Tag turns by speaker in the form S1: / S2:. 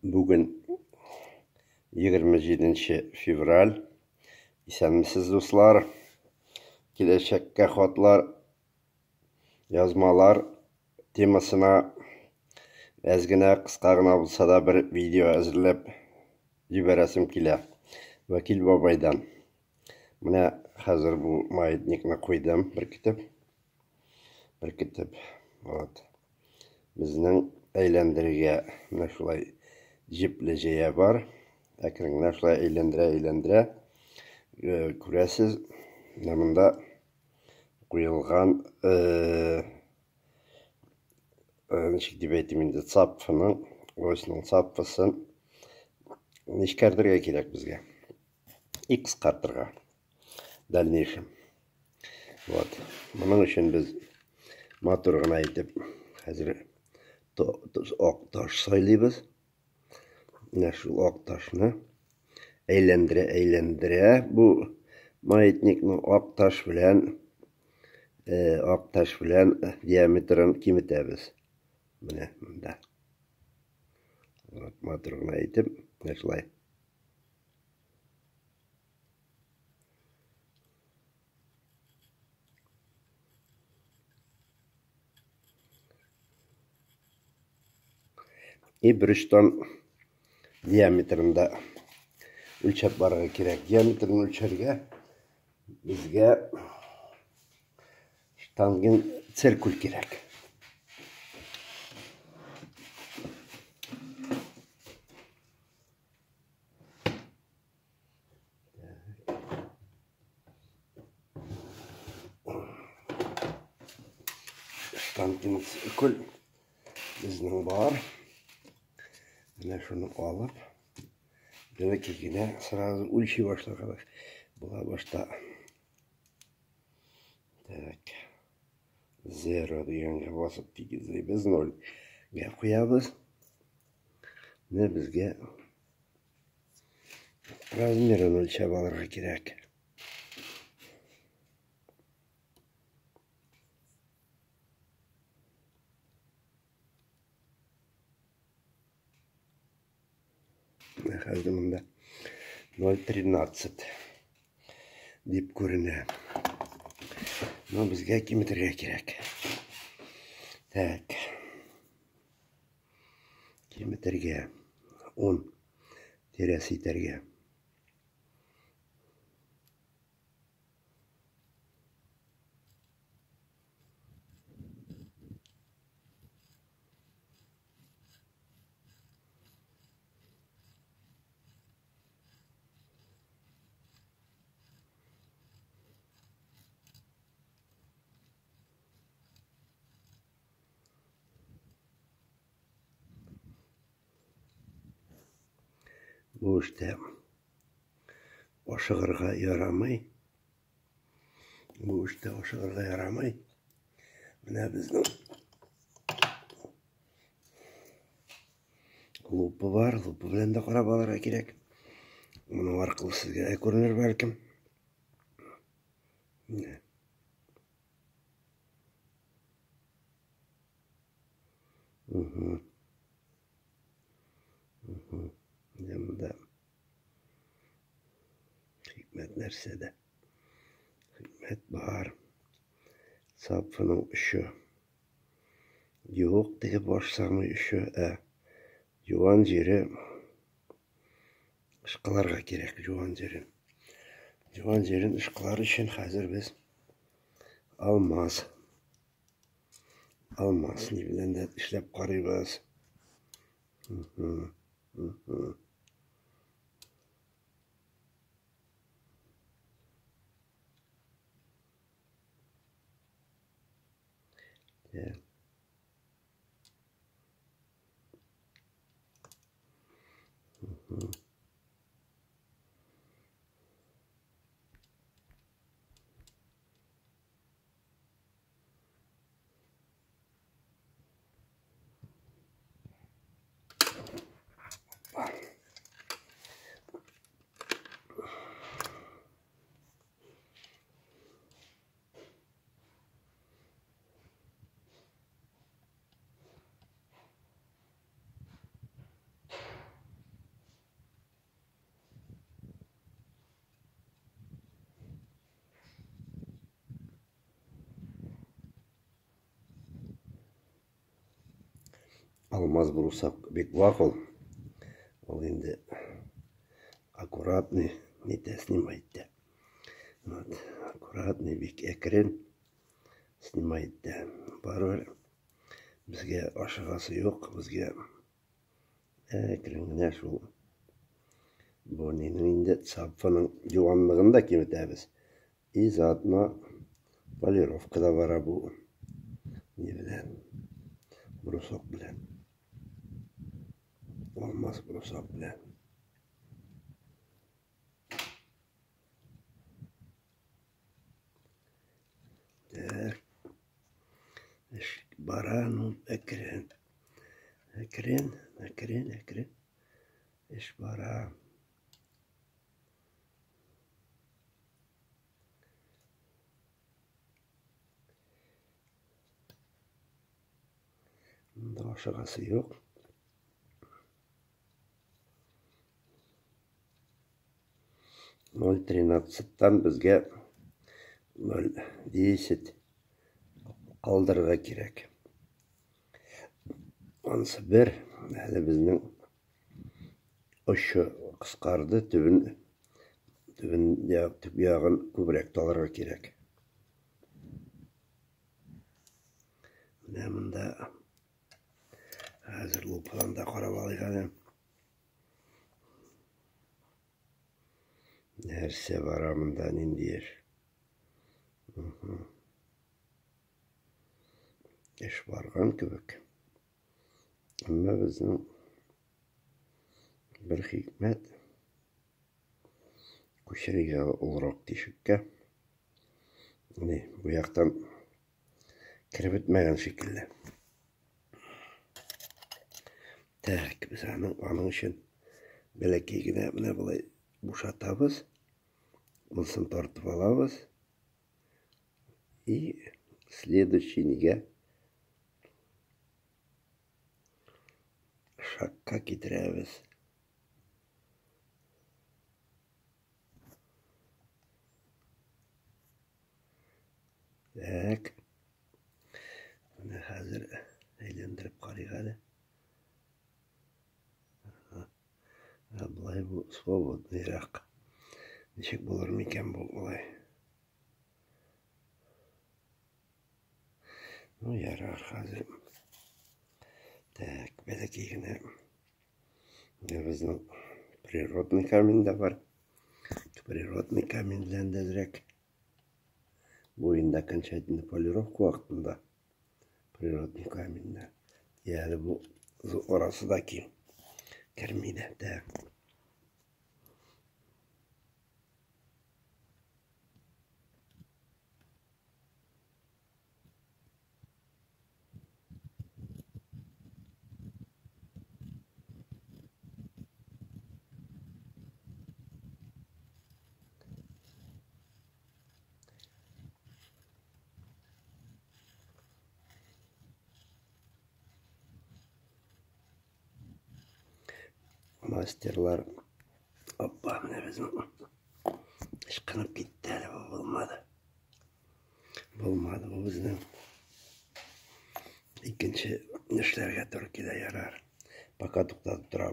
S1: Бүген 27 февраль. Исәнмесез, дуслар. Киләчәккә хатлар, язмалар темасына әз генә, кыска гына булса да бер видео әзерләп җибәрәсем килә. Вәкил бабайдан. Менә хәзер бу маятникны куйдым, беркетеп. Беркетеп. Вот. Безнең әйләндерергә менә шулай җепле җәя бар. Әкрен генә шулай әйләндерә-әйләндерә. Күрәсез, менә монда куелган ничек дип әйтим инде, цапфының, осьның цапфысын нечкәртергә кирәк безгә. И кыскартырга. Дальнейшем. Вот. Моның өчен без матур гына итеп хәзер ак таш сайлыйбыз. Менә шул ак ташны әйләндерә әйләндерә бу маятникны ак таш белән ак таш белән диаметрын киметәбез. Менә монда. Вот, матур гына итеп, менә шулай. И бер очтан диаметрында үлчәп барырга кирәк. Диаметрын үлчәргә безгә штанген циркуль кирәк. Штанкин циркуль безнең бар. Менә шуны алып, бәләкәй генә сразу үлчи башларга була башта. Так. Зеро дигәнгә басып тигезлибез, нольгә куябыз. Менә безгә размерын үлчәп алырга кирәк. Менә хәзер монда 0,13 дип күренә. Но безгә киметергә кирәк. Так. Киметергә. 10 тирәсе итәргә. Бу эштә ашыгырга ярамый. Бу эштә ашыгырга ярамый. Менә безнең лупа бар, лупа белән дә карап алырга кирәк. Моның аркылы сезгә дә күренер бәлкем. Менә. Угу. Угу. Менә монда хикмәт нәрсәдә? Хикмәт бар. Сапфының очы. Юк, теге баш самый очы, ә юан җире ышкыларга кирәк, юан җирен. Юан җирен ышкылар өчен хәзер без алмаз. Алмаз ни белән дә эшләп карыйбыз. Yeah. Алмаз брусок бик вак ул. Ул инде аккуратный нитә снимает итә. Вот, аккуратный, бик әкрен снимает итә. Барыбер безгә ашыгасы юк, безгә әкрен генә шул бу нинең инде цапфаның юанлыгын да киметәбез. И заодно полировка да бара бу ни белән, брусок белән. Алмаз брусок белән. Так. Эш бара, ну, әкрен. Әкрен, әкрен, әкрен. Эш бара. Монда ашыгасы юк. 0,13-тан безгә 0,10 калдырырга кирәк. Анысы бер, әле безнең очы кыскарды, төбен төбен төп ягын күбрәк талырга кирәк. Менә монда хәзер лупадан да карап алыйк әле. Нәрсә бара монда, нинди эш? Эш барган кебек. Әмма безнең бер хикмәт күчерергә олырак тишеккә. Ни, бу яктан кереп бетмәгән шикелле. Так, без аның, аның өчен бәләкәй генә менә болай бушатабыз. Монысын тартып алабыз. И следующий нигә шагка китерәбез. Так. Менә хәзер әйләндереп карыйк әле. Ә болай бу свободныйрак. Ничек булыр микән бу болай? Ну, ярар хәзер. Так, бәләкәй генә. Безнең природный камень да бар. Природный камень белән дә әзрәк. Бу инде окончательный полировка вакытында природный каменьдә. Әле бу арасы да киң. Керми дә. Так. Мастерлар. Опа, менә безнең ычкынып китте әле бу булмады. Булмады бу безнең. Икенче эшләргә туры килә ярар. Пока туктатып торабыз.